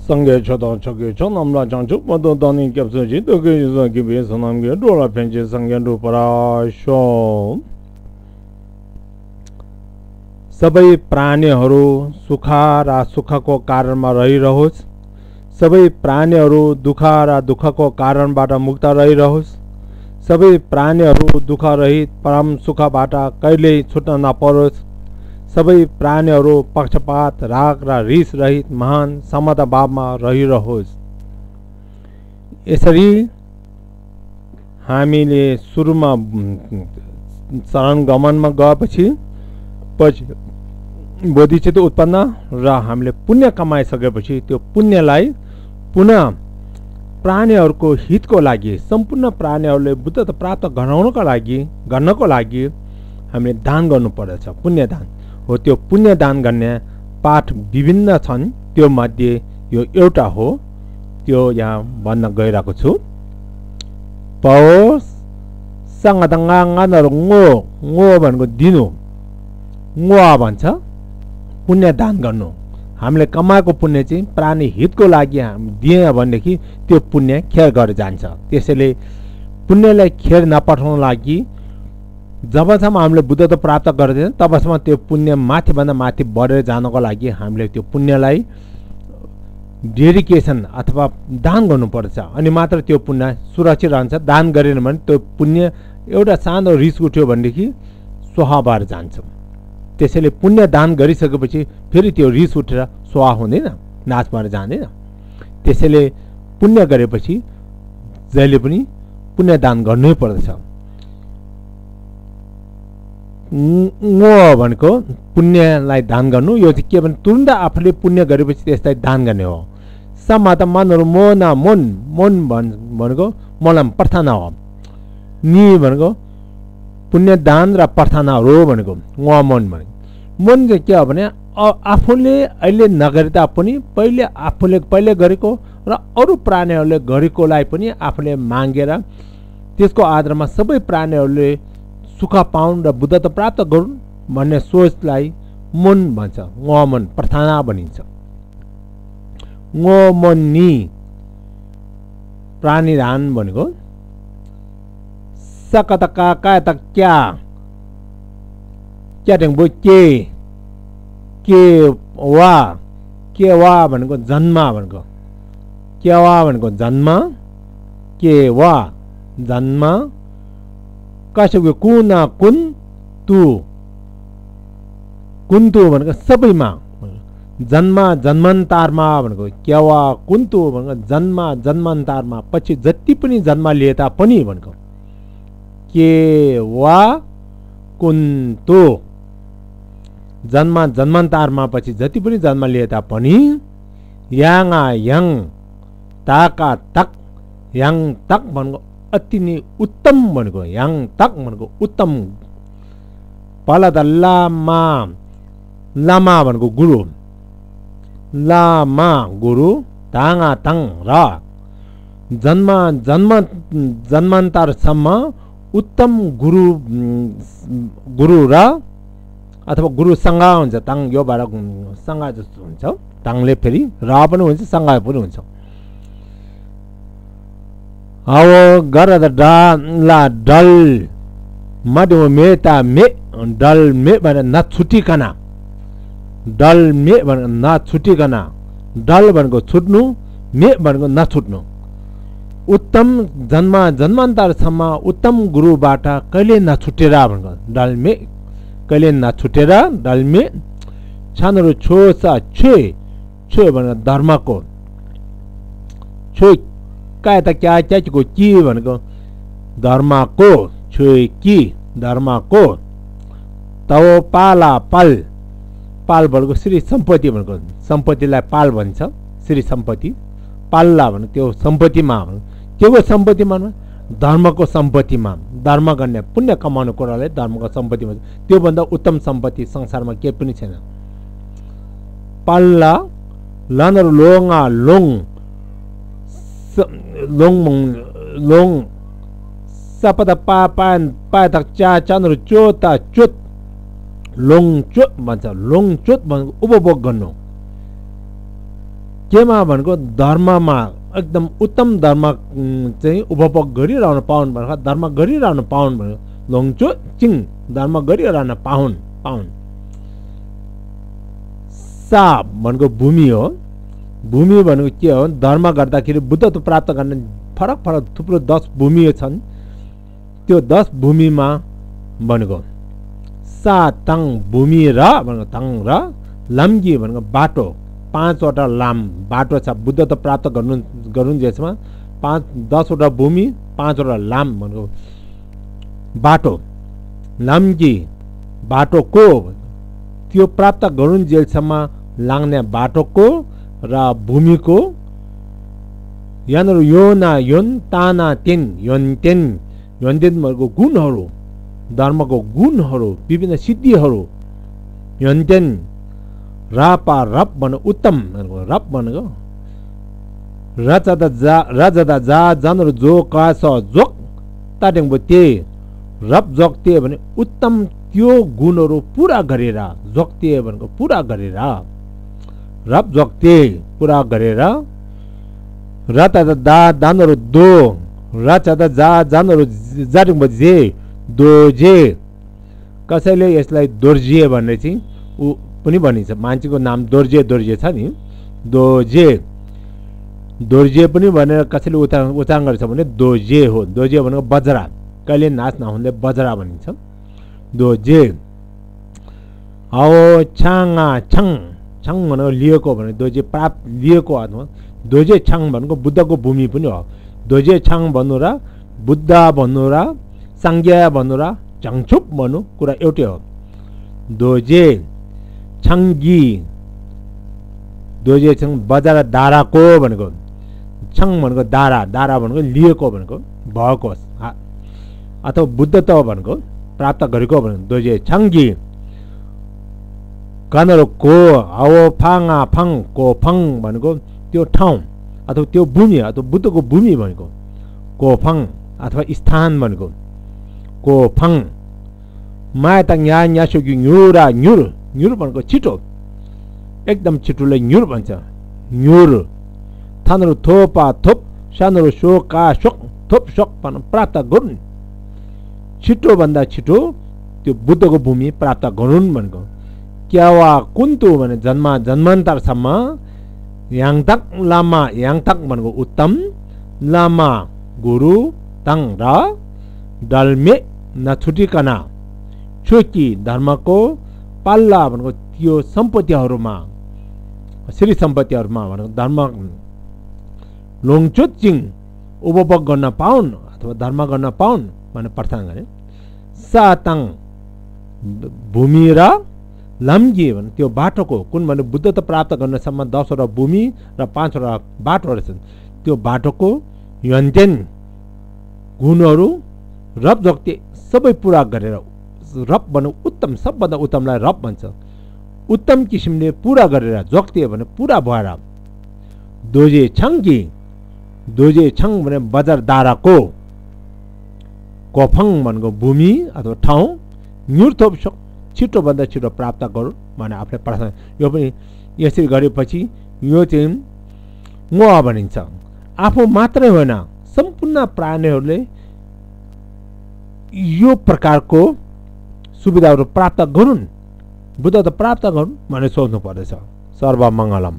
상계 초도 초계 전남라 장주 모두 단위 겹서지 도계에서 기비에서 남게 돌아 편지 상계로 पराशो सबै प्राणीहरू सुख र सुखको कारणमा रहिरहोस् सबै प्राणीहरू दुःख र दुःखको कारणबाट मुक्त रहिरहोस् सबै प्राणीहरू दुःख रहित परम सुखबाट कहिल्यै छुट्न नपरोस् सबै प्राणीहरू पक्षपात राग र रिस रहित महान समता भावमा रहिरहोस्। यसरी हामीले सुरुमा शरण गमनमा गएपछि बोधिचित्त उत्पन्न र हामीले पुण्य कमाइसकेपछि त्यो पुण्यलाई पुनः प्राणीहरूको हितको लागि सम्पूर्ण प्राणीहरूले बुद्धत्व प्राप्त गर्नको लागि हामीले दान गर्नुपर्दछ। पुण्यदान हो। त्यो पुण्यदान गर्ने पाठ विभिन्न छन्, त्यो मध्ये यो एउटा हो, त्यो यहाँ भन्न गइरहेको छु। पओस सँगदङ्गाङानहरु ngो भनेको दिनु, ngो भन्छ पुण्यदान गर्नु। हामीले कमाएको पुण्य चाहिँ प्राणी हितको लागि दिए भनेदेखि त्यो पुण्य खेर गरेर जान्छ। त्यसैले पुण्यलाई खेर नपठाउन लागि जबसम्म हामीले बुद्धत्व प्राप्त गर्दैन तबसम्म त्यो पुण्य माथिभन्दा माथि बढेर जानको लागि हामीले त्यो पुण्यलाई डेडिकेसन अथवा दान गर्नुपर्छ, अनि मात्र त्यो पुण्य सुरक्षित रहन्छ। दान गरेन भने त्यो पुण्य एउटा सानो रिस उठ्यो भनेदेखि स्वाहा भएर जान्छ। त्यसैले पुण्य दान गरिसकेपछि फेरि त्यो रिस उठेर स्वाहा हुँदैन, नाश भएर जाँदैन। त्यसैले पुण्य गरेपछि जहिले पनि पुण्य दान गर्नै पर्दछ। ngो भनेको पुण्यलाई दान गर्नु, यो चाहिँ के भने तुरुन्त आफूले पुण्य गरेपछि त्यसलाई दान गर्ने हो। समाता मनहरु मोना मन भनेको मलाई प्रार्थना हो। नि भनेको पुण्य दान र प्रार्थनाहरू भनेको ngो मन भनेको मन चाहिँ के हो भने आफूले अहिले नगरे तापनि पहिले गरेको र अरू प्राणीहरूले गरेकोलाई पनि आफूले मागेर त्यसको आधारमा सबै प्राणीहरूले सुख पाउन् र बुद्धत्व प्राप्त गरून् भन्ने सोचलाई मन भन्छ, ngो मन प्रार्थना भनिन्छ। ngो मन नि प्राणीदान भनेको सकतका कायत क्या टेङ्बो के वा भनेको जन्म भनेको के वा भनेको जन्म के वा जन्म कसैको कुना कुन तु भनेको सबैमा जन्म जन्मान्तरमा भनेको केवा कुन्तु भनेको जन्म जन्मान्तरमा पछि जति पनि जन्म लिए तापनि भनेको के वा कुन्तु जन्म जन्मान्तरमा पछि जति पनि जन्म लिए तापनि याङा याङ ताका तक याङ तक भनेको अति नै उत्तम भनेको याङ तक भनेको उत्तम। पलद लामा भनेको गुरु, लामा गुरु ताङा तङ र जन्मान्तरसम्म उत्तम गुरु र अथवा गुरुसँग हुन्छ। ताङ योबाट सँग जस्तो हुन्छ, ताङले फेरि र पनि हुन्छ सँग पनि हुन्छ। अब गरद डल मधु मेता मे डल मे भनेर नछुटिकन, डल मे भनेको नछुटिकन, डल भनेको छुट्नु, मे भनेको नछुट्नु। उत्तम जन्मान्तरसम्म उत्तम गुरुबाट कहिले नछुटेर भनेको डल मे, कहिले नछुटेर डल मे। छानहरू छो भनेको धर्मको, छो काय त क्या को कि भनेको धर्मको, छो कि धर्मको। तव पाला पाल भनेको श्री सम्पत्ति भनेको, सम्पत्तिलाई पाल भन्छ श्री सम्पत्ति। पाल्ला भनेको त्यो सम्पत्तिमा, के को सम्पत्तिमा? धर्मको सम्पत्तिमा। धर्म गर्ने पुण्य कमाउने कुरालाई धर्मको सम्पत्ति भन्छ। त्योभन्दा उत्तम सम्पत्ति संसारमा केही पनि छैन। पाल्ला लानर लोङा लोङ लोङ सपद पातक चा चानहरू चोता चोत लोङ चोत भन्छ। लोङ चोत भनेको उपभोग गर्नु। केमा भनेको धर्ममा एकदम उत्तम धर्म चाहिँ उपभोग गरिरहन पाउन् भनेको धर्म गरिरहन पाउन् भनेको लोङचो चिङ धर्म गरिरहन पाउन् सा भनेको भूमि हो भूमि भनेको के हो धर्म गर्दाखेरि बुद्धत्व प्राप्त गर्ने फरक फरक थुप्रो 10 भूमि छन् त्यो 10 भूमिमा भनेको सा तङ भूमि र भनेको तङ र लम्गी भनेको बाटो 5 वटा लाम बाटो छ बुद्धत्व प्राप्त गर्नुन्जेसमा 10 वटा भूमि 5 वटा लाम भनेको बाटो लम्गी बाटोको त्यो प्राप्त गरुन्जेलसम्म लाग्ने बाटोको र भूमिको यहाँनिर योना योन ताना तेन योनतेन योनतेन भनेको गुणहरू धर्मको गुणहरू विभिन्न सिद्धिहरू योनतेन रापा रप भनेको उत्तम भनेको रप भनेको रजदा जा जनहरू जो कास जोक ताटेङबो ते रप जोक्ते भने उत्तम त्यो गुणहरू पुरा गरेर जोक्ते भनेको पुरा गरेर रप जोक्ते पुरा गरेर रतदा दा दानहरू दो रचदा जा जानहरू जाटिङबो जे दो जे कसैले यसलाई दोर्जिए भन्ने चाहिँ ऊ पनि भनिन्छ मान्छेको नाम दोर्जे छ नि दोर्जे पनि भनेर कसैले उच्चारण गर्छ भने दोजे हो दोजे भनेको बजरा कहिले नाच नहुँदै बजरा भनिन्छ दोजे आओ छाङा छङ छङ भनेको लिएको भने दोजे प्राप्त लिएको अथवा दोजे छाङ भनेको बुद्धको भूमि पनि हो दोजे छाङ भन्नु र बुद्ध भन्नु र साङ्ग्या भन्नु र चङछुप भन्नु कुरा एउटै हो दोजे छङ्गी दोजे छङ बजार दाराको भनेको छङ भनेको दारा भनेको लिएको भनेको भएको अथवा बुद्धत्व भनेको प्राप्त गरेको भनेको दोजे छङ्गी कनरो को हाओ फाङा फङ को फङ भनेको त्यो ठाउँ अथवा त्यो भूमि अथवा बुद्धको भूमि भनेको को फङ अथवा स्थान भनेको को फङ माया न्या न्यासोगी न्युरा न्युर भनेको छिटो एकदम छिटोलाई न्युर भन्छ न्युर थानहरू थोपा थोप सानोहरू शोका शोक थोप शोक भन्न प्राप्त गरून् छिटोभन्दा छिटो त्यो बुद्धको भूमि प्राप्त गरून् भनेको क्यावा कुन्तु भने जन्मान्तरसम्म याङताक लामा याङताक भनेको उत्तम लामा गुरु तङ र डल्मे नछुटिकना छुकी धर्मको पाल्ला भनेको त्यो सम्पत्तिहरूमा श्री सम्पत्तिहरूमा भनेको धर्म लोङचोचिङ उपभोग गर्न पाउन् अथवा धर्म गर्न पाउन् भनेर प्रार्थना गरे साताङ भूमि र लम्गी भने त्यो बाटोको कुन भने बुद्धत्व प्राप्त गर्नसम्म 10 वटा भूमि र 5 वटा बाटोहरू छन् त्यो बाटोको यन्तेन गुणहरू रप जोक्ते सबै पुरा गरेर रप भन्नु उत्तम सबभन्दा उत्तमलाई रप भन्छ उत्तम किसिमले पुरा गरेर जोक्ते भने पुरा भएर दोजे छङ भने बजार दाराको कोफङ भनेको भूमि अथवा ठाउँ न्युर्थोप छिटोभन्दा छिटो प्राप्त गरौँ भने आफूले प्रार्थना यो पनि यसरी गरेपछि यो चाहिँ म भनिन्छ आफू मात्रै होइन सम्पूर्ण प्राणीहरूले यो प्रकारको सुविधाहरू प्राप्त गरून् बुद्धत्व प्राप्त गरून् भनेर सोच्नु पर्दछ सर्वमङ्गलम।